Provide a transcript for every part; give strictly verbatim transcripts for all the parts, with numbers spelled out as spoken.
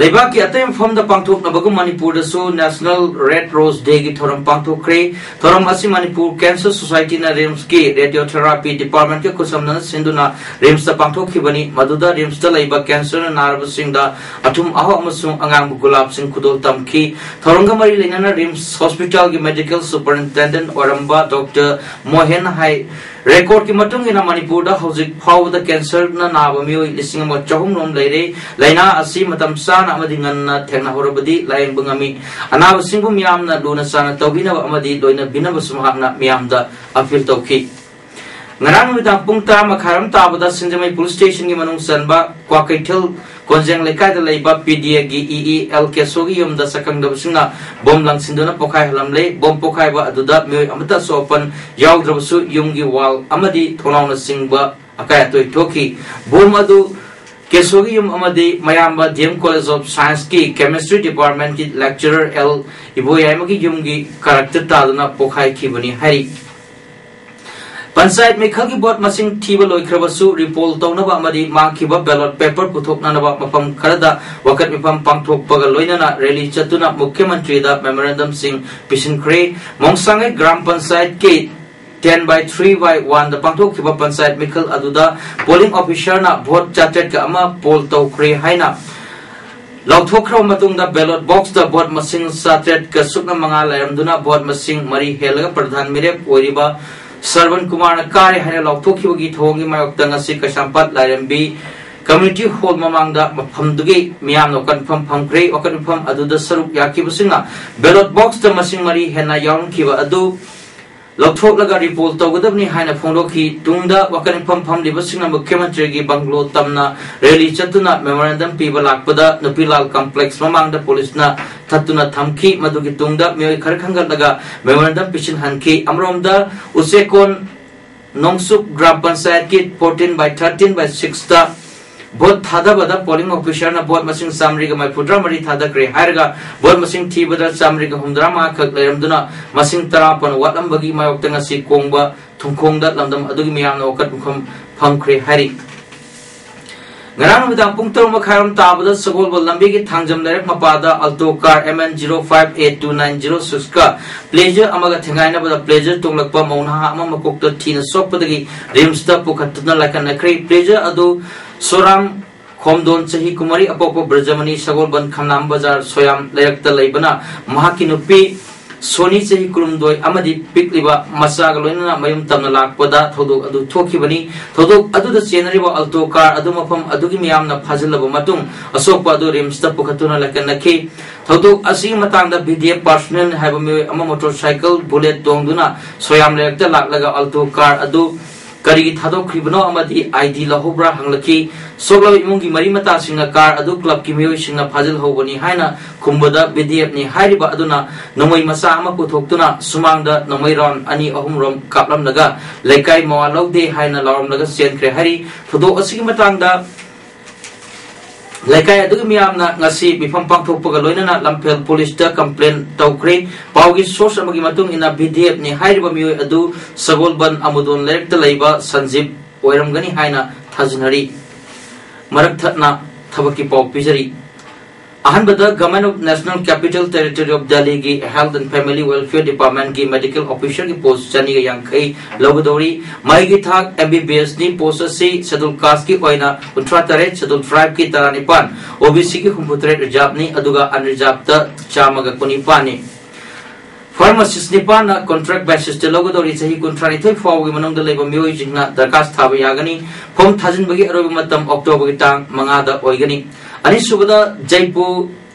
ꯂꯩꯕꯥꯛꯀꯤ ꯑꯇꯩ ꯃꯐꯝꯗ ꯄꯥꯡꯊꯣꯛꯅꯕꯒꯨꯝ ꯃꯅꯤꯄꯨꯔꯗꯁꯨ National Red Rose Day ꯒꯤ ꯊꯧꯔꯝ ꯄꯥꯡꯊꯣꯛꯈ꯭ꯔꯦ꯫ ꯊꯧꯔꯝ ꯑꯁꯤ ꯃꯅꯤꯄꯨꯔ Cancer Society ꯅ RIMS ꯀꯤ Radiotherapy Department ꯀ ꯈꯨꯠꯁꯝꯅꯅ ꯁꯤꯟꯗꯨꯅ RIMS ꯇ ꯄꯥꯡꯊꯣꯛꯈꯤꯕꯅꯤ꯫ ꯃꯗꯨꯗ RIMS ꯇ ꯂꯩꯕ cancer ꯅ ꯅꯥꯔꯕꯁꯤꯡꯗ ꯑꯊꯨꯝ ꯑꯍꯥꯎ ꯑꯃꯁꯨꯡ ꯑꯉꯥꯡꯕ ꯒꯨꯂꯥꯞꯁꯤꯡ ꯈꯨꯗꯣꯜ ꯇꯝꯈꯤ꯫ ꯊꯧꯔꯝꯒ ꯃꯔꯤ ꯂꯩꯅꯅ RIMS Hospital ꯒꯤ Medical Superintendent ꯑꯣꯏꯔꯝꯕ Doctor ꯃꯣꯍꯦꯟ ꯍꯥꯏ, record ꯀꯤ ꯃꯇꯨꯡ ꯏꯟꯅ ꯃꯅꯤꯄꯨꯔꯗ ꯍꯧꯖꯤꯛ ꯐꯥꯎꯕꯗ cancer ꯅ ꯅꯥꯕ ꯃꯤꯑꯣꯏ ꯂꯤꯁꯤꯡ ꯑꯃ ꯆꯍꯨꯝ ꯔꯣꯝ ꯂꯩꯔꯦ꯫ ꯂꯥꯏꯅꯥ ꯑꯁꯤ ꯃꯇꯝ ꯆꯥꯅ ꯑꯃꯗꯤ ꯉꯟꯅ ꯊꯦꯡꯅꯍꯧꯔꯕꯗꯤ ꯂꯥꯌꯦꯡꯕ ꯉꯝꯃꯤ꯫ ꯑꯅꯥꯕꯁꯤꯡꯕꯨ ꯃꯤꯌꯥꯝꯅ ꯂꯨꯅ ꯆꯥꯟꯅ ꯇꯧꯕꯤꯅꯕ ꯑꯃꯗꯤ ꯂꯣꯏꯅꯕꯤꯅꯕꯁꯨ ꯃꯍꯥꯛꯅ ꯃꯤꯌꯥꯝꯗ appeal ꯇꯧꯈꯤ꯫ ꯉꯔꯥꯡ ꯅꯨꯃꯤꯗꯥꯡ ꯄꯨꯡ ꯇꯔꯥ ꯃꯈꯥꯏ ꯔꯣꯝ ꯇꯥꯕꯗ ꯁꯤꯡꯖꯃꯩ Police Station ꯒꯤ ꯃꯅꯨꯡ ꯆꯟꯕ ꯀ꯭ꯋꯥꯀꯩꯊꯦꯜ ꯀꯣꯟꯖꯦꯡ ꯂꯩꯀꯥꯏꯗ ꯂꯩꯕ P D A ꯒꯤ E E L ꯀꯦꯁꯣꯒꯤ ꯌꯨꯝꯗ ꯁꯛꯈꯪꯗꯕꯁꯤꯡꯅ bomb ꯂꯪꯁꯤꯟꯗꯨꯅ ꯄꯣꯈꯥꯏꯍꯜꯂꯝꯂꯦ꯫ Bomb ꯄꯣꯈꯥꯏꯕ ꯑꯗꯨꯗ ꯃꯤꯑꯣꯏ ꯑꯃꯠꯇ ꯑꯁꯣꯛ ꯑꯄꯟ ꯌꯥꯎꯗ꯭ꯔꯕꯁꯨ ꯌꯨꯝꯒꯤ wall ꯑꯃꯗꯤ ꯊꯣꯡꯅꯥꯎꯅꯆꯤꯡꯕ ꯑꯀꯥꯏ ꯑꯇꯣꯏ ꯊꯣꯛꯈꯤ꯫ Bomb ꯑꯗꯨ ꯀꯦꯁꯣꯒꯤ ꯌꯨꯝ ꯑꯃꯗꯤ ꯃꯌꯥꯝꯕ D M College of Science ꯀꯤ Chemistry Department ꯀꯤ lecturer L ꯏꯕꯣꯌꯥꯏꯃꯒꯤ ꯌꯨꯝꯒꯤ ꯀꯥꯔꯛꯇ ꯇꯥꯗꯨꯅ ꯄꯣꯈꯥꯏꯈꯤꯕꯅꯤ ꯍꯥꯏꯔꯤ꯫ ꯄꯟꯆꯥꯌꯠ ꯃꯤꯈꯜꯒꯤ vote ꯃꯁꯤꯡ ꯊꯤꯕ ꯂꯣꯏꯈ꯭ꯔꯕꯁꯨ, repoll ꯇꯧꯅꯕ ꯑꯃꯗꯤ ꯃꯥꯡꯈꯤꯕ ballot paper ꯄꯨꯊꯣꯛꯅꯅꯕ ꯃꯐꯝ ꯈꯔꯗ ꯋꯥꯀꯠ ꯃꯤꯐꯝ ꯄꯥꯡꯊꯣꯛꯄꯒ ꯂꯣꯏꯅꯅ rally ꯆꯠꯇꯨꯅ ꯃꯨꯈ꯭ꯌ ꯃꯟꯇ꯭ꯔꯤꯗ memorandum ꯁꯤꯡ ꯄꯤꯁꯤꯟꯈ꯭ꯔꯦ꯫ ꯃꯣꯡꯁꯥꯡꯉꯩ ꯒ꯭ꯔꯥꯝ ꯄꯟꯆꯥꯌꯠꯀꯤ ten by three by one ꯗ ꯄꯥꯡꯊꯣꯛꯈꯤꯕ ꯄꯟꯆꯥꯌꯠ ꯃꯤꯈꯜ ꯑꯗꯨꯗ polling officer ꯅ vote ꯆꯥꯇ꯭ꯔꯦꯠꯀ ꯑꯃ poll ꯇꯧꯈ꯭ꯔꯦ ꯍꯥꯏꯅ ꯂꯥꯎꯊꯣꯛꯈ꯭ꯔꯕ ꯃꯇꯨꯡꯗ, ballot box ꯇ vote ꯃꯁꯤꯡ ꯆꯥꯇ꯭ꯔꯦꯠꯀ ꯁꯨꯞꯅ ꯃꯉꯥ ꯂꯩꯔꯝꯗꯨꯅ vote ꯃꯁꯤꯡ ꯃꯔꯤ ꯍꯦꯜꯂꯒ ꯄ꯭ꯔꯙꯥꯟ ꯃꯤꯔꯦꯞ ꯑꯣꯏꯔꯤꯕ ꯁꯔꯕꯟ ꯀꯨꯃꯥꯔꯅ ꯀꯥꯔꯦ ꯍꯥꯏꯅ ꯂꯥꯎꯊꯣꯛꯈꯤꯕꯒꯤ ꯊꯧꯑꯣꯡꯒꯤ ꯃꯥꯌꯣꯛꯇ ꯉꯁꯤ ꯀꯩꯁꯥꯝꯄꯥꯠ ꯂꯥꯏꯔꯦꯝꯕꯤ community hall ꯃꯃꯥꯡꯗ ꯃꯐꯝꯗꯨꯒꯤ ꯃꯤꯌꯥꯝꯅ ꯋꯥꯀꯠ ꯃꯤꯐꯝ ꯐꯝꯈ꯭ꯔꯦ꯫ ꯋꯥꯀꯠ ꯃꯤꯐꯝ ꯑꯗꯨꯗ ꯁꯔꯨꯛ ꯌꯥꯈꯤꯕꯁꯤꯡꯅ ballot box ꯇ ꯃꯁꯤꯡ ꯃꯔꯤ ꯍꯦꯟꯅ ꯌꯥꯎꯔꯝꯈꯤꯕ ꯑꯗꯨ ꯂꯧꯊꯣꯛꯂꯒ repoll ꯇꯧꯒꯗꯕꯅꯤ ꯍꯥꯏꯅ ꯐꯣꯡꯗꯣꯛꯈꯤ꯫ ꯇꯨꯡꯗ ꯋꯥꯀꯠ ꯃꯤꯐꯝ ꯐꯝꯂꯤꯕꯁꯤꯡꯅ ꯃꯨꯈ꯭ꯌ ꯃꯟꯇ꯭ꯔꯤꯒꯤ bungalow ꯇꯝꯅ rally ꯆꯠꯇꯨꯅ memorandum ꯄꯤꯕ ꯂꯥꯛꯄꯗ ꯅꯨꯄꯤꯂꯥꯜ complex ꯃꯃꯥꯡꯗ police ꯅ ꯊꯠꯇꯨꯅ ꯊꯝꯈꯤ꯫ ꯃꯗꯨꯒꯤ ꯇꯨꯡꯗ ꯃꯤꯑꯣꯏ ꯈꯔ ꯈꯟꯒꯠꯂꯒ memorandum ꯄꯤꯁꯤꯟꯍꯟꯈꯤ꯫ ꯑꯃꯔꯣꯝꯗ ꯎꯆꯦꯀꯣꯟ ꯅꯣꯡꯆꯨꯞ ꯒ꯭ꯔꯥꯝ ꯄꯟꯆꯥꯌꯠꯀꯤ fourteen by thirteen by six ꯇ vote ꯊꯥꯗꯕꯗ polling officer ꯅ vote ꯃꯁꯤꯡ ꯆꯥꯃꯔꯤꯒ ꯃꯔꯤꯐꯨꯇꯔꯥ ꯃꯔꯤ ꯊꯥꯗꯈ꯭ꯔꯦ ꯍꯥꯏꯔꯒ, vote ꯃꯁꯤꯡ ꯊꯤꯕꯗ ꯆꯥꯃꯔꯤꯒ ꯍꯨꯝꯐꯨꯇꯔꯥ ꯃꯉꯥ ꯈꯛ ꯂꯩꯔꯝꯗꯨꯅ, ꯃꯁꯤꯡ ꯇꯔꯥꯃꯥꯄꯟ ꯋꯥꯠꯂꯝꯕꯒꯤ ꯃꯥꯌꯣꯛꯇ ꯉꯁꯤ ꯀꯣꯡꯕ ꯊꯨꯝꯈꯣꯡꯗ ꯂꯝꯗꯝ ꯑꯗꯨꯒꯤ ꯃꯤꯌꯥꯝꯅ ꯋꯥꯀꯠ ꯃꯤꯐꯝ ꯐꯝꯈ꯭ꯔꯦ ꯍꯥꯏꯔꯤ꯫ ꯉꯔꯥꯡ ꯅꯨꯃꯤꯗꯥꯡ ꯄꯨꯡ ꯇꯔꯨꯛ ꯃꯈꯥꯏꯔꯣꯝ ꯇꯥꯕꯗ ꯁꯒꯣꯜꯕꯟ ꯂꯝꯕꯤꯒꯤ ꯊꯥꯡꯖꯝ ꯂꯩꯔꯛ ꯃꯄꯥꯗ Alto car M N zero five eight two nine zero six ꯀ Pleasure ꯑꯃꯒ ꯊꯦꯡꯒꯥꯏꯅꯕꯗ Pleasure ꯇꯣꯡꯂꯛꯄ ꯃꯧ ꯅꯍꯥ ꯑꯃ ꯃꯀꯣꯛꯇ ꯊꯤꯅ ꯁꯣꯛꯄꯗꯒꯤ RIMSꯇ ꯄꯨꯈꯠꯇꯨꯅ ꯂꯥꯏꯀꯠꯅꯈ꯭ꯔꯦ꯫ Pleasure ꯑꯗꯨ ꯁꯣꯔꯥꯝ ꯈꯣꯝꯗꯣꯟ, ꯆꯍꯤ ꯀꯨꯟꯃꯔꯤ, ꯑꯄꯣꯛꯄ ꯕ꯭ꯔꯖꯃꯅꯤ, ꯁꯒꯣꯜꯕꯟ ꯈꯝꯅꯥꯝ ꯕꯖꯥꯔ ꯁꯣꯌꯥꯝ ꯂꯩꯔꯛꯇ ꯂꯩꯕꯅ ꯃꯍꯥꯛꯀꯤ ꯅꯨꯄꯤ ꯁꯣꯅꯤ, ꯆꯍꯤ ꯀꯨꯟꯍꯨꯝꯗꯣꯏ, ꯑꯃꯗꯤ ꯄꯤꯛꯂꯤꯕ ꯃꯆꯥꯒ ꯂꯣꯏꯅꯅ ꯃꯌꯨꯝ ꯇꯝꯅ ꯂꯥꯛꯄꯗ ꯊꯧꯗꯣꯛ ꯑꯗꯨ ꯊꯣꯛꯈꯤꯕꯅꯤ꯫ ꯊꯧꯗꯣꯛ ꯑꯗꯨꯗ ꯆꯦꯟꯅꯔꯤꯕ Alto car ꯑꯗꯨ ꯃꯐꯝ ꯑꯗꯨꯒꯤ ꯃꯤꯌꯥꯝꯅ ꯐꯥꯖꯤꯜꯂꯕ ꯃꯇꯨꯡ ꯑꯁꯣꯛꯄ ꯑꯗꯨ RIMSꯇ ꯄꯨꯈꯠꯇꯨꯅ ꯂꯥꯏꯀꯠꯅꯈꯤ꯫ ꯊꯧꯗꯣꯛ ꯑꯁꯤꯒꯤ ꯃꯇꯥꯡꯗ VDF personnel ꯍꯥꯏꯕ ꯃꯤꯑꯣꯏ ꯑꯃ motorcycle Bullet ꯇꯣꯡꯗꯨꯅ ꯁꯣꯌꯥꯝ ꯂꯩꯔꯛꯇ ꯂꯥꯛꯂꯒ Alto car ꯑꯗꯨ ꯀꯔꯤꯒꯤ ꯊꯥꯗꯣꯛꯈ꯭ꯔꯤꯕꯅꯣ ꯑꯃꯗꯤ ID ꯂꯧꯍꯧꯕ꯭ꯔꯥ ꯍꯪꯂꯛꯈꯤ꯫ ꯁꯣꯛꯂꯕ ꯏꯃꯨꯡꯒꯤ ꯃꯔꯤ ꯃꯇꯥꯁꯤꯡꯅ car ꯑꯗꯨ clubꯀꯤ ꯃꯤꯑꯣꯏꯁꯤꯡꯅ ꯐꯥꯖꯤꯜꯍꯧꯕꯅꯤ ꯍꯥꯏꯅ ꯈꯨꯝꯕꯗ VDFꯅꯤ ꯍꯥꯏꯔꯤꯕ ꯑꯗꯨꯅ ꯅꯣꯡꯃꯩ ꯃꯆꯥ ꯑꯃ ꯄꯨꯊꯣꯛꯇꯨꯅ ꯁꯨꯃꯥꯡꯗ ꯅꯣꯡꯃꯩ round ꯑꯅꯤ ꯑꯍꯨꯝꯔꯣꯝ ꯀꯥꯞꯂꯝꯂꯒ ꯂꯩꯀꯥꯏ ꯃꯋꯥ ꯂꯧꯗꯦ ꯍꯥꯏꯅ ꯂꯥꯎꯔꯝꯂꯒ ꯆꯦꯟꯈ꯭ꯔꯦ ꯍꯥꯏꯔꯤ꯫ ꯊꯧꯗꯣꯛ ꯑꯁꯤꯒꯤ ꯃꯇꯥꯡꯗ ꯂꯩꯀꯥꯏ ꯑꯗꯨꯒꯤ ꯃꯤꯌꯥꯝꯅ ꯉꯁꯤ ꯃꯤꯐꯝ ꯄꯥꯡꯊꯣꯛꯄꯒ ꯂꯣꯏꯅꯅ ꯂꯝꯐꯦꯜ policeꯇ complain ꯇꯧꯈ꯭ꯔꯦ꯫ ꯄꯥꯎꯒꯤ source ꯑꯃꯒꯤ ꯃꯇꯨꯡ ꯏꯟꯅ VDFꯅꯤ ꯍꯥꯏꯔꯤꯕ ꯃꯤꯑꯣꯏ ꯑꯗꯨ ꯁꯒꯣꯜꯕꯟ ꯑꯃꯨꯗꯣꯟ ꯂꯩꯔꯛꯇ ꯂꯩꯕ ꯁꯟꯖꯤꯞ ꯑꯣꯏꯔꯝꯒꯅꯤ ꯍꯥꯏꯅ ꯊꯥꯖꯅꯔꯤ꯫ ꯃꯔꯛ ꯊꯠꯅ ꯊꯕꯛꯀꯤ ꯄꯥꯎ ꯄꯤꯖꯔꯤ꯫ ꯑꯍꯥꯟꯕꯗ Government of National Capital Territory of Delhiꯒꯤ Health and Family Welfare Departmentꯀꯤ medical officerꯒꯤ post ꯆꯅꯤꯒ ꯌꯥꯡꯈꯩ ꯂꯧꯒꯗꯧꯔꯤ꯫ ꯃꯍꯩꯒꯤ ꯊꯥꯛ MBBSꯅꯤ꯫ Post ꯑꯁꯤ Scheduled Casteꯀꯤ ꯑꯣꯏꯅ ꯀꯨꯟꯊ꯭ꯔꯥ ꯇꯔꯦꯠ, Scheduled Tribeꯀꯤ ꯇꯔꯥꯅꯤꯄꯥꯟ, OBCꯒꯤ ꯍꯨꯝꯐꯨ ꯇꯔꯦꯠ, Reservedꯅꯤ, ꯑꯗꯨꯒ Unreservedꯇ ꯆꯥꯝꯃꯒ ꯀꯨꯟꯅꯤꯄꯥꯟꯅꯤ꯫ Pharmacist ꯅꯤꯄꯥꯟꯅ contract basisꯇ ꯂꯧꯒꯗꯧꯔꯤ꯫ ꯆꯍꯤ ꯀꯨꯟꯊ꯭ꯔꯥꯅꯤꯊꯣꯏ ꯐꯥꯎꯕꯒꯤ ꯃꯅꯨꯡꯗ ꯂꯩꯕ ꯃꯤꯑꯣꯏꯁꯤꯡꯅ ꯗꯔꯈꯥꯁ ꯊꯥꯕ ꯌꯥꯒꯅꯤ꯫ Form ꯊꯥꯖꯤꯟꯕꯒꯤ ꯑꯔꯣꯏꯕ ꯃꯇꯝ Octoberꯒꯤ ꯇꯥꯡ ꯃꯉꯥꯗ ꯑꯣꯏꯒꯅꯤ꯫ ꯑꯅꯤꯁꯨꯕꯗ ꯖꯩꯄꯨꯔ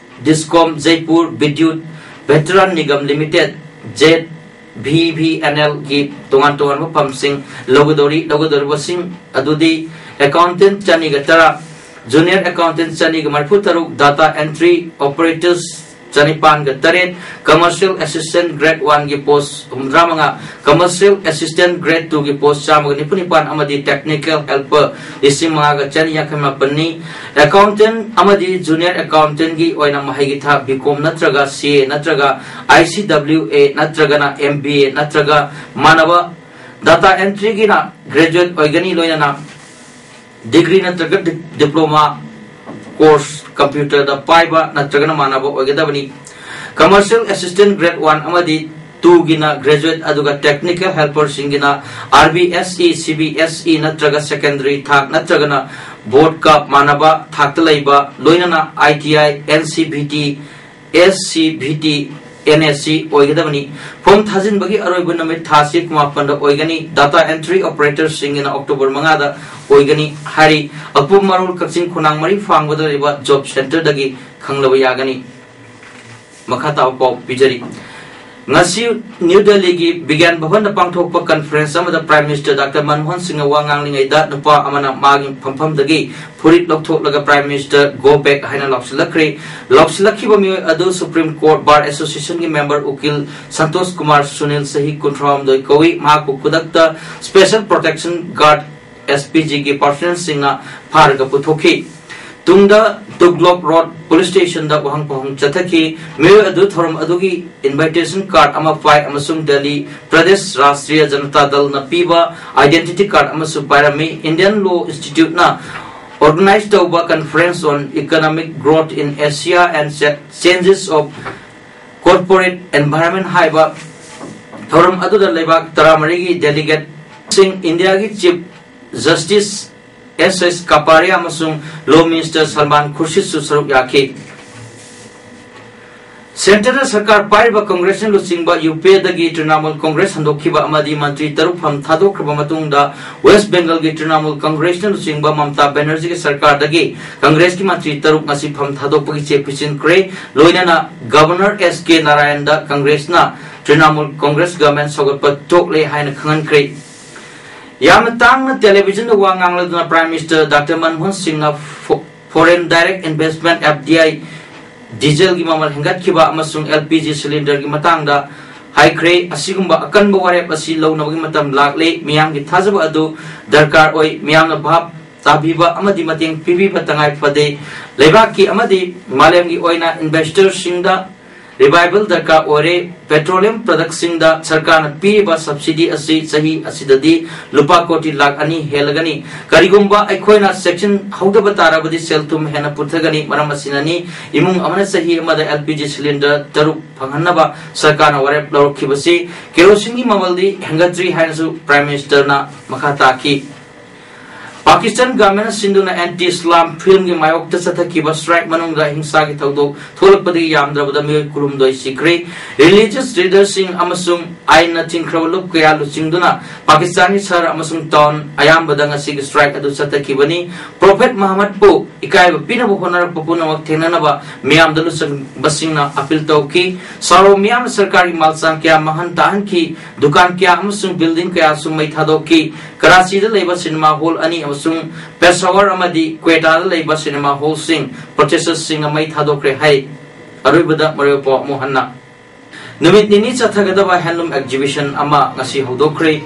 DISCOM, ꯖꯩꯄꯨꯔ ꯕꯤꯗ꯭ꯌꯨꯠ ꯚꯤꯇꯔꯥꯟ ꯅꯤꯒꯝ ꯂꯤꯃꯤꯇꯦꯗ, ZVVNLꯒꯤ ꯇꯣꯉꯥꯟ ꯇꯣꯉꯥꯟꯕ ꯐꯝꯁꯤꯡ ꯂꯧꯒꯗꯧꯔꯤ꯫ ꯂꯧꯒꯗꯧꯔꯤꯕꯁꯤꯡ ꯑꯗꯨꯗꯤ accountant ꯆꯅꯤꯒ ꯇꯔꯥ, junior accountant ꯆꯅꯤꯒ ꯃꯔꯤꯐꯨ ꯇꯔꯨꯛ, data entry operators ꯆꯅꯤꯄꯥꯟꯒ ꯇꯔꯦꯠ, commercial assistant grade oneꯒꯤ post ꯍꯨꯝꯐꯨꯇꯔꯥ ꯃꯉꯥ, commercial assistant grade twoꯒꯤ post ꯆꯥꯝꯃꯒ ꯅꯤꯐꯨ ꯅꯤꯄꯥꯟ ꯑꯃꯗꯤ technical helper ꯂꯤꯁꯤꯡ ꯃꯉꯥꯒ ꯆꯅꯤ ꯌꯥꯡꯈꯩ ꯃꯥꯄꯟꯅꯤ꯫ Accountant ꯑꯃꯗꯤ junior accountantꯒꯤ ꯑꯣꯏꯅ ꯃꯍꯩꯒꯤ ꯊꯥꯛ BCom ꯅꯠꯇ꯭ꯔꯒ CA ꯅꯠꯇ꯭ꯔꯒ ICWA ꯅꯠꯇ꯭ꯔꯒꯅ MBA ꯅꯠꯇ꯭ꯔꯒ ꯃꯥꯟꯅꯕ, data entryꯒꯤꯅ graduate ꯑꯣꯏꯒꯅꯤ꯫ ꯂꯣꯏꯅꯅ ꯗꯤꯒ꯭ꯔꯤ ꯅꯠꯇ꯭ꯔꯒ ꯗꯤ-, ꯗꯤꯄ꯭ꯂꯣꯃꯥ ꯀꯣꯔꯁ ꯀꯝꯄ꯭ꯌꯨꯇꯔꯗ ꯄꯥꯏꯕ ꯅꯠꯇ꯭ꯔꯒꯅ ꯃꯥꯟꯅꯕ ꯑꯣꯏꯒꯗꯕꯅꯤ꯫ ꯀꯃꯔꯁꯤꯌꯦꯜ ꯑꯦꯁꯤꯁꯇꯦꯟꯠ ꯒ꯭ꯔꯦꯗ ꯋꯥꯟ ꯑꯃꯗꯤ ꯇꯨꯒꯤꯅ ꯒ꯭ꯔꯦꯖꯨꯑꯦꯠ, ꯑꯗꯨꯒ ꯇꯦꯛꯅꯤꯀꯦꯜ ꯍꯦꯜꯄꯔꯁꯤꯡꯒꯤꯅ R B S E, C B S E ꯅꯠꯇ꯭ꯔꯒ ꯁꯦꯀꯦꯟꯗꯔꯤ ꯊꯥꯛ ꯅꯠꯇ꯭ꯔꯒꯅ ꯕꯣꯔꯗꯀ ꯃꯥꯟꯅꯕ ꯊꯥꯛꯇ ꯂꯩꯕ, ꯂꯣꯏꯅꯅ I T I, N C V T, S C V T, and S C ꯑꯣꯏꯒꯗꯕꯅꯤ꯫ ꯐꯣꯔꯝ ꯊꯥꯖꯤꯟꯕꯒꯤ ꯑꯔꯣꯏꯕ ꯅꯨꯃꯤꯠ ꯊꯥꯁꯤ ꯀꯨꯟꯃꯥꯄꯟꯗ ꯑꯣꯏꯒꯅꯤ꯫ ꯗꯥꯇꯥ ꯑꯦꯟꯇ꯭ꯔꯤ ꯑꯣꯄꯔꯦꯇꯔꯁꯤꯡꯒꯤꯅ ꯑꯣꯛꯇꯣꯕꯔ ꯃꯉꯥꯗ ꯑꯣꯏꯒꯅꯤ ꯍꯥꯏꯔꯤ꯫ ꯑꯀꯨꯞꯄ ꯃꯔꯣꯜ ꯀꯛꯆꯤꯡ ꯈꯣꯡꯅꯥꯡ ꯃꯔꯤ ꯐꯥꯡꯕꯗ ꯂꯩꯕ ꯖꯣꯕ ꯁꯦꯟꯇꯔꯗꯒꯤ ꯈꯪꯂꯕ ꯌꯥꯒꯅꯤ꯫ ꯃꯈꯥ ꯇꯥꯕ ꯄꯥꯎ ꯄꯤꯖꯔꯤ꯫ ꯉꯁꯤ ꯅ꯭ꯌꯨ ꯗꯦꯜꯂꯤꯒꯤ ꯕꯤꯒ꯭ꯌꯥꯟ ꯚꯕꯟꯗ ꯄꯥꯡꯊꯣꯛꯄ ꯀꯟꯐꯔꯦꯟꯁ ꯑꯃꯗ ꯄ꯭ꯔꯥꯏꯝ ꯃꯤꯅꯤꯁꯇꯔ ꯗꯥꯛꯇꯔ ꯃꯟꯃꯣꯍꯟ ꯁꯤꯡꯅ ꯋꯥ ꯉꯥꯡꯂꯤꯉꯩꯗ ꯅꯨꯄꯥ ꯑꯃꯅ ꯃꯥꯒꯤ ꯐꯝꯐꯝꯗꯒꯤ ꯐꯨꯔꯤꯠ ꯂꯧꯊꯣꯛꯂꯒ ꯄ꯭ꯔꯥꯏꯝ ꯃꯤꯅꯤꯁꯇꯔ "Go back" ꯍꯥꯏꯅ ꯂꯥꯎꯁꯤꯜꯂꯛꯈ꯭ꯔꯦ꯫ ꯂꯥꯎꯁꯤꯜꯂꯛꯈꯤꯕ ꯃꯤꯑꯣꯏ ꯑꯗꯨ ꯁꯨꯄ꯭ꯔꯤꯝ ꯀꯣꯔꯠ ꯕꯥꯔ ꯑꯦꯁꯣꯁꯤꯌꯦꯁꯟꯒꯤ ꯃꯦꯝꯕꯔ ꯎꯀꯤꯜ ꯁꯟꯇꯣꯁ ꯀꯨꯃꯥꯔ ꯁꯨꯅꯤꯜ, ꯆꯍꯤ ꯀꯨꯟꯊ꯭ꯔꯥꯍꯨꯝꯗꯣꯏ ꯀꯧꯏ꯫ ꯃꯍꯥꯛꯄꯨ ꯈꯨꯗꯛꯇ ꯁ꯭ꯄꯦꯁꯦꯜ ꯄ꯭ꯔꯣꯇꯦꯛꯁꯟ ꯒꯥꯔꯗ, ꯑꯦꯁ ꯄꯤ ꯖꯤꯒꯤ ꯄꯥꯔꯁꯣꯅꯦꯜꯁꯤꯡꯅ ꯐꯥꯔꯒ ꯄꯨꯊꯣꯛꯈꯤ꯫ ꯇꯨꯡꯗ ꯇꯨꯒꯂꯣꯛ ꯔꯣꯗ ꯄꯨꯂꯤꯁ ꯁ꯭ꯇꯦꯁꯟꯗ ꯋꯥꯍꯪ ꯄꯥꯎꯍꯪ ꯆꯠꯊꯈꯤ꯫ ꯃꯤꯑꯣꯏ ꯑꯗꯨ ꯊꯧꯔꯝ ꯑꯗꯨꯒꯤ ꯏꯟꯚꯥꯏꯇꯦꯁꯟ ꯀꯥꯔꯗ ꯑꯃ ꯄꯥꯏ ꯑꯃꯁꯨꯡ ꯗꯦꯜꯂꯤ ꯄ꯭ꯔꯗꯦꯁ ꯔꯥꯁꯇ꯭ꯔꯤꯌꯥ ꯖꯅꯇꯥ ꯗꯜꯅ ꯄꯤꯕ ꯑꯥꯏꯗꯦꯟꯇꯤꯇꯤ ꯀꯥꯔꯗ ꯑꯃꯁꯨ ꯄꯥꯏꯔꯝꯃꯤ꯫ Indian Law Instituteꯅ organize ꯇꯧꯕ Conference on Economic Growth in Asia and Cha-, Changes of Corporate Environment ꯍꯥꯏꯕ ꯊꯧꯔꯝ ꯑꯗꯨꯗ ꯂꯩꯕꯥꯛ ꯇꯔꯥꯃꯔꯤꯒꯤ ꯗꯦꯂꯤꯒꯦꯠꯁꯤꯡ, ꯏꯟꯗꯤꯌꯥꯒꯤ ꯆꯤꯐ ꯖꯁꯇꯤꯁ ꯑꯦꯁ ꯑꯦꯁ ꯀꯄꯥꯔꯤꯌꯥ ꯑꯃꯁꯨꯡ ꯂꯣ ꯃꯤꯅꯤꯁꯇꯔ ꯁꯜꯃꯥꯟ ꯈꯨꯔꯁꯤꯗꯁꯨ ꯁꯔꯨꯛ ꯌꯥꯈꯤ꯫ ꯁꯦꯟꯇꯔꯗ ꯁꯔꯀꯥꯔ ꯄꯥꯏꯔꯤꯕ ꯀꯪꯒ꯭ꯔꯦꯁꯅ ꯂꯨꯆꯤꯡꯕ ꯌꯨ ꯄꯤ ꯑꯦꯗꯒꯤ ꯇ꯭ꯔꯤꯅꯥꯃꯨꯜ ꯀꯪꯒ꯭ꯔꯦꯁ ꯍꯟꯗꯣꯛꯈꯤꯕ ꯑꯃꯗꯤ ꯃꯟꯇ꯭ꯔꯤ ꯇꯔꯨꯛ ꯐꯝ ꯊꯥꯗꯣꯛꯈ꯭ꯔꯕ ꯃꯇꯨꯡꯗ, ꯋꯦꯁ ꯕꯦꯡꯒꯜꯒꯤ ꯇ꯭ꯔꯤꯅꯥꯃꯨꯜ ꯀꯪꯒ꯭ꯔꯦꯁꯅ ꯂꯨꯆꯤꯡꯕ ꯃꯃꯇꯥ ꯕꯦꯅꯔꯖꯤꯒꯤ ꯁꯔꯀꯥꯔꯗꯒꯤ ꯀꯪꯒ꯭ꯔꯦꯁꯀꯤ ꯃꯟꯇ꯭ꯔꯤ ꯇꯔꯨꯛ ꯉꯁꯤ ꯐꯝ ꯊꯥꯗꯣꯛꯄꯒꯤ ꯆꯦ ꯄꯤꯁꯤꯟꯈ꯭ꯔꯦ꯫ ꯂꯣꯏꯅꯅ ꯒꯕꯔꯅꯔ ꯑꯦꯁ ꯀꯦ ꯅꯥꯔꯥꯌꯟꯗ ꯀꯪꯒ꯭ꯔꯦꯁꯅ ꯇ꯭ꯔꯤꯅꯥꯃꯨꯜ ꯀꯪꯒ꯭ꯔꯦꯁ ꯒꯚꯔꯟꯃꯦꯟꯠ ꯁꯧꯒꯠꯄ ꯊꯣꯛꯂꯦ ꯍꯥꯏꯅ ꯈꯪꯍꯟꯈ꯭ꯔꯦ꯫ ꯌꯥꯝꯅ ꯇꯥꯡꯅ ꯇꯦꯂꯤꯚꯤꯖꯟꯗ ꯋꯥ ꯉꯥꯡꯂꯗꯨꯅ ꯄ꯭ꯔꯥꯏꯝ ꯃꯤꯅꯤꯁꯇꯔ ꯗꯥꯛꯇꯔ ꯃꯟꯃꯣꯍꯟ ꯁꯤꯡꯅ ꯐꯣ-, Foreign Direct Investment, F D I, ꯗꯤꯖꯦꯜꯒꯤ ꯃꯃꯜ ꯍꯦꯟꯒꯠꯈꯤꯕ ꯑꯃꯁꯨꯡ ꯑꯦꯜ ꯄꯤ ꯖꯤ ꯁꯤꯂꯤꯟꯗꯔꯒꯤ ꯃꯇꯥꯡꯗ ꯍꯥꯏꯈ꯭ꯔꯦ꯫ ꯑꯁꯤꯒꯨꯝꯕ ꯑꯀꯟꯕ ꯋꯥꯔꯦꯞ ꯑꯁꯤ ꯂꯧꯅꯕꯒꯤ ꯃꯇꯝ ꯂꯥꯛꯂꯦ꯫ ꯃꯤꯌꯥꯝꯒꯤ ꯊꯥꯖꯕ ꯑꯗꯨ ꯗꯔꯀꯥꯔ ꯑꯣꯏ꯫ ꯃꯤꯌꯥꯝꯅ ꯚꯥꯞ ꯇꯥꯕꯤꯕ ꯑꯃꯗꯤ ꯃꯇꯦꯡ ꯄꯤꯕꯤꯕ ꯇꯉꯥꯏ ꯐꯗꯦ꯫ ꯂꯩꯕꯥꯛꯀꯤ ꯑꯃꯗꯤ ꯃꯥꯂꯦꯝꯒꯤ ꯑꯣꯏꯅ ꯏꯟꯚꯦꯁꯇꯔꯁꯤꯡꯗ Revival ꯗꯔꯀꯥꯔ ꯑꯣꯏꯔꯦ꯫ Petroleum product ꯁꯤꯡꯗ ꯁꯔꯀꯥꯔꯅ ꯄꯤꯔꯤꯕ subsidy ꯑꯁꯤ ꯆꯍꯤ ꯑꯁꯤꯗꯗꯤ ꯂꯨꯄꯥ ꯀꯣꯇꯤ ꯂꯥꯈ ꯑꯅꯤ ꯍꯦꯜꯂꯒꯅꯤ꯫ ꯀꯔꯤꯒꯨꯝꯕ ꯑꯩꯈꯣꯏꯅ ꯆꯦꯛꯁꯤꯟꯍꯧꯗꯕ ꯇꯥꯔꯕꯗꯤ ꯁꯦꯜ ꯊꯨꯝ ꯍꯦꯟꯅ ꯄꯨꯊꯒꯅꯤ꯫ ꯃꯔꯝ ꯑꯁꯤꯅꯅꯤ ꯏꯃꯨꯡ ꯑꯃꯅ ꯆꯍꯤ ꯑꯃꯗ L P G cylinder ꯇꯔꯨꯛ ꯐꯪꯍꯟꯅꯕ ꯁꯔꯀꯥꯔꯅ ꯋꯥꯔꯦꯞ ꯂꯧꯔꯛꯈꯤꯕꯁꯤ꯫ Kerosene ꯒꯤ ꯃꯃꯜꯗꯤ ꯍꯦꯟꯒꯠꯇ꯭ꯔꯤ ꯍꯥꯏꯅꯁꯨ Prime Minister ꯅ ꯃꯈꯥ ꯇꯥꯈꯤ꯫ ꯄꯥꯀꯤꯁꯇꯥꯟ ꯒꯚꯔꯟꯃꯦꯟꯠꯅ ꯁꯤꯟꯗꯨꯅ anti Islam film ꯒꯤ ꯃꯥꯌꯣꯛꯇ ꯆꯠꯊꯈꯤꯕ strike ꯃꯅꯨꯡꯗ ꯍꯤꯡꯁꯥꯒꯤ ꯊꯧꯗꯣꯛ ꯊꯣꯛꯂꯛꯄꯗꯒꯤ ꯌꯥꯝꯗ꯭ꯔꯕꯗ ꯃꯤꯑꯣꯏ ꯀꯨꯟꯍꯨꯝꯗꯣꯏ ꯁꯤꯈ꯭ꯔꯦ꯫ Religious leader ꯁꯤꯡ ꯑꯃꯁꯨꯡ ꯑꯥꯏꯟꯅ ꯊꯤꯡꯈ꯭ꯔꯕ ꯂꯨꯞ ꯀꯌꯥ ꯂꯨꯆꯤꯡꯗꯨꯅ ꯄꯥꯀꯤꯁꯇꯥꯟꯒꯤ ꯁꯍꯔ ꯑꯃꯁꯨꯡ town ꯑꯌꯥꯝꯕꯗ ꯉꯁꯤꯒꯤ strike ꯑꯗꯨ ꯆꯠꯊꯈꯤꯕꯅꯤ꯫ Prophet ꯃꯍꯝꯃꯗꯄꯨ ꯏꯀꯥꯏꯕ ꯄꯤꯅꯕ ꯍꯣꯠꯅꯔꯛꯄ ꯄꯨꯝꯅꯃꯛ ꯊꯦꯡꯅꯅꯕ ꯃꯤꯌꯥꯝꯗ ꯂꯨꯆꯤꯡꯕꯁꯤꯡꯅ appeal ꯇꯧꯈꯤ꯫ ꯁꯥꯔꯣ ꯃꯤꯌꯥꯝꯅ ꯁꯔꯀꯥꯔꯒꯤ ꯃꯥꯜꯁꯥꯡ ꯀꯌꯥ ꯃꯥꯡꯍꯟ ꯇꯥꯛꯍꯟꯈꯤ꯫ ꯗꯨꯀꯥꯟ ꯀꯌꯥ ꯑꯃꯁꯨꯡ building ꯀꯌꯥꯁꯨ ꯃꯩ ꯊꯥꯗꯣꯛꯈꯤ꯫ ꯀꯔꯥꯆꯤꯗ ꯂꯩꯕ cinema hall ꯑꯅꯤ ꯑꯃꯁꯨꯡ ꯄꯦꯁꯥꯋꯔ ꯑꯃꯗꯤ ꯀ꯭ꯋꯦꯇꯥꯗ ꯂꯩꯕ cinema hall ꯁꯤꯡ protesters ꯁꯤꯡꯅ ꯃꯩ ꯊꯥꯗꯣꯛꯈ꯭ꯔꯦ ꯍꯥꯏ꯫ ꯑꯔꯣꯏꯕꯗ ꯃꯔꯨꯑꯣꯏꯕ ꯄꯥꯎ ꯑꯃꯨꯛ ꯍꯟꯅ꯫ ꯅꯨꯃꯤꯠ ꯅꯤꯅꯤ ꯆꯠꯊꯒꯗꯕ handloom exhibition ꯑꯃ ꯉꯁꯤ ꯍꯧꯗꯣꯛꯈ꯭ꯔꯦ꯫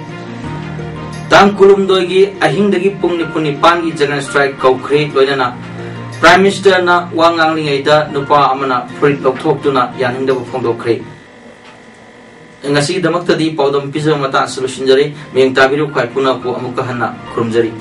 ꯇꯥꯡ ꯀꯨꯟꯍꯨꯝꯗꯣꯏꯒꯤ ꯑꯍꯤꯡꯗꯒꯤ ꯄꯨꯡ ꯅꯤꯐꯨ ꯅꯤꯄꯥꯟꯒꯤ general strike ꯀꯧꯈ꯭ꯔꯦ꯫ ꯂꯣꯏꯅꯅ Prime Minister ꯅ ꯋꯥ ꯉꯥꯡꯂꯤꯉꯩꯗ ꯅꯨꯄꯥ ꯑꯃꯅ ꯐꯨꯔꯤꯠ ꯂꯧꯊꯣꯛꯇꯨꯅ ꯌꯥꯅꯤꯡꯗꯕ ꯐꯣꯡꯗꯣꯛꯈ꯭ꯔꯦ꯫ ꯉꯁꯤꯒꯤꯗꯃꯛꯇꯗꯤ ꯄꯥꯎꯗꯝ ꯄꯤꯖꯕ ꯃꯇꯥꯡ ꯑꯁꯤꯗ ꯂꯣꯏꯁꯤꯟꯖꯔꯦ꯫ ꯃꯤꯠꯌꯦꯡ ꯇꯥꯕꯤꯔꯤꯕ ꯈ꯭ꯋꯥꯏ ꯄꯨꯝꯅꯃꯛꯄꯨ ꯑꯃꯨꯛꯀ ꯍꯟꯅ ꯈꯨꯔꯨꯝꯖꯔꯤ꯫